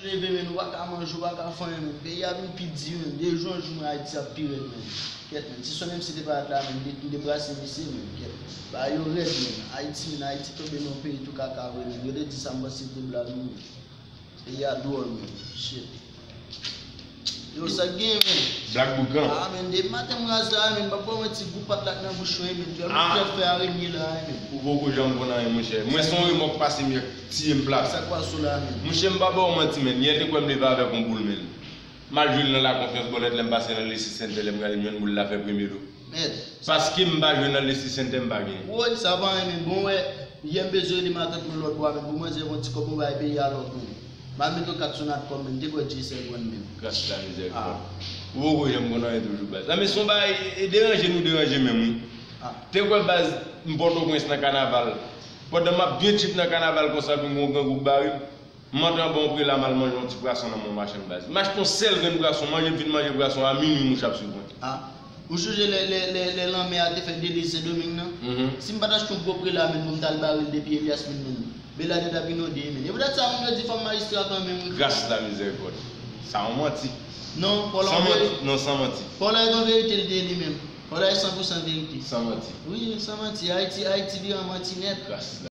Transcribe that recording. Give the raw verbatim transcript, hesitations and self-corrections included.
Leve, men, ou pa ka manje, ou pa ka fè anyen, men. Peyi a vin pi di, men. De jou an jou, men, Ayiti ap pi rèd, men. Kèt, men. Si Sonn M C te parèt la, men, m te, m te brase misye, men. Kèt. Bagay yo rèd, men. Ayiti, men, Ayiti tonbe nan yon peyi tou kaka vre, men. Yo te di sa, m panse se te blag, men. Peyi a dwòl, men. Shit. Yo, sa k gen, men? Black Boucan. Ah, men, depi maten m raz la, men, m pa ba w manti, gou pat la k nan bouch mwen, men. Jwè, mwen, ah, fè arenye la, men. Ou poko janm konn anyen, monchè. Mwen, se yon remò k pase m, yo tiye m plat. Sa k pase w la, men? Monchè, m pa ba w manti, men. Yè te kwè m leve avèk yon boul, men. M al jwe l nan La Confiance, bòlèt, lè m pase nan Lesi Sentè, lè m gade m jwenn boul la fè premye do. Mèd. Paske m pa jwe nan Lesi Sentè, m pa genyen. Woy, sa pa anyen, men bon, wè, yè m bezwen rele matant mwen lòt bò a, men pou manzè yon ti kòb, mwen bay peyi a lòt, men. M al mete yon kat sou Natcom, men, m te kwè Dye sèl konn, men. Gras la mizèrikòd. Ah. Ou poko janm konn anyen toujou, baz. Nan, men se yon bagay, e, deranje nou deranje menm, wi. Ah. Te kwè, baz, m Pòtoprens nan kanaval. Pandan m ap byen trip nan kanaval konsa, pou m gen yon grangou k bare m. M antre anba yon prela, m al manje yon ti pwason nan men yon machann, baz. M achte yon sèl grenn pwason, manje, m fin manje pwason a, minui mouch ap swiv mwen. Ah. Ou sonje lè, lè, lè, lè lanmè a te fè deliz Sendomeng nan? Mhm. Si m pa t achte yon gwo prela, men, pou m t al bare l depi Elias vin, men, Bèladè t ap inonde, men. E poutèt sa, moun yo di fanm majistra kanmenm, wi. Gras la mizèrikòd. Sa yon manti. Non, Paul, san manti, non, san manti. Paul, yon verite l te li menm. Paul, san pou san verite. San manti. Wi, san manti. Ayiti, Ayiti vire an manti nèt. Gras la.